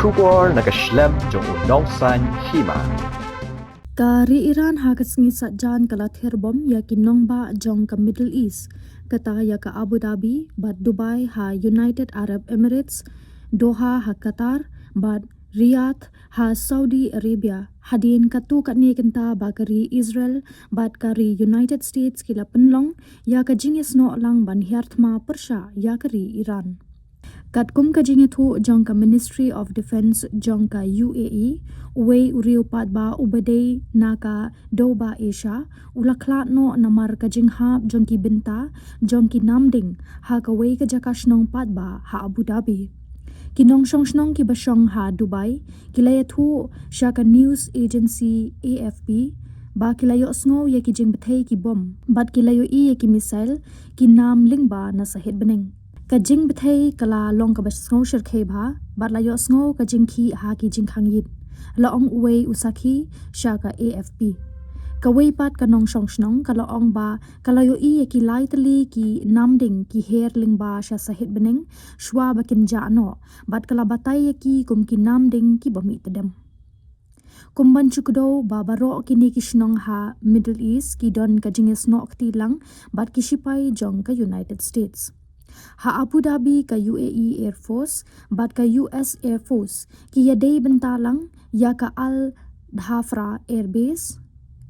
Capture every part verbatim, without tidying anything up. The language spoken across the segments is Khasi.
Khubor na ka shlem jong u nongsaiñ hima. Ka ri Iran ha ka sngi Saitjaiñ ka la ther bom ïa ki nongbah jong ka Middle East, kata ïa ka Abu Dhabi bad Dubai ha United Arab Emirates, Doha ha Qatar bad Riyadh ha Saudi Arabia, hadien katto katne kynta ba ka ri Israel bad ka ri United States ki la pynlong ïa ka jingïasnoh lang ban hiar thma pyrshah ïa ka ri Iran. Katkum ka jingïathuh jong ka Ministry of Defence jong ka U A E, uwei u riew paidbah uba dei na ka Dewbah Asia u la khlad noh namar ka jinghap jong ki bynta jong ki namding ha kawei ka jaka shnong paidbah ha Abu Dhabi. Ki nongshong shnong kiba shong ha Dubai ki la ïathuh sha ka news agency A F P ba ki la ïohsngew ïa ki jingbthei ki bom bad ki la ïohi ïa ki missile ki nam lyngba na sahit bneng. Ka jingbthei ka la long kaba sngewshyrkhei bha bad la ïohsngew ka jingkhih ha ki jingkhang ïit, la ong uwei u sakhi sha ka A F P. Kawei pat ka nongshong shnong ka la ong ba ka la ïohi ïa ki lai tylli ki namding ki her lyngba sha sahit bneng shuwa ba kin jah noh, bad ka la batai ïa ki kum ki namding kiba mih tdem. Kum ban shu kdew ba baroh kine ki shnong ha Middle East ki don ka jingïasnoh kti lang bad ki shipai jong ka United States. Ha Abu Dhabi ka U A E Air Force bad ka U S Air Force ki ïadei bynta lang ïa ka Al Dhafra Air Base.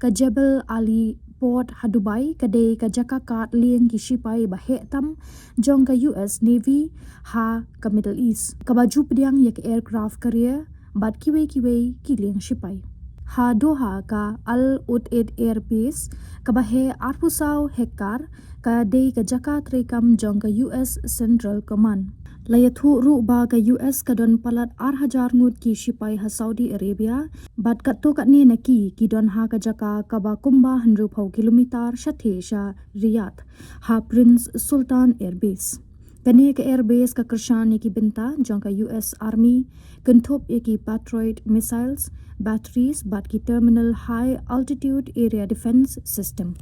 Ka Jebel Ali Port ha Dubai ka dei ka jaka kad lieng ki shipai ba heh tam jong ka U S Navy ha ka Middle East, kaba ju pdiang ïa ka aircraft carrier bad kiwei kiwei ki lieng shipai. Ha Doha ka Al Udeid Air Base kaba heh arphew saw hektar ka dei ka jaka treikam jong ka U S Central Command. La ïathuh ruh ba ka U S ka don palat ar hajar ngut ki shipai ha Saudi Arabia bad katto katne na ki ki don ha ka jaka kaba kumba hynriewphew kilometer shathie sha Riyadh ha Prince Sultan Air Base. Kane ka air base ka kyrshan ïa ki bynta jong ka U S Army, kynthup ïa ki Patriot missiles, batteries bad ki terminal high altitude area defence system.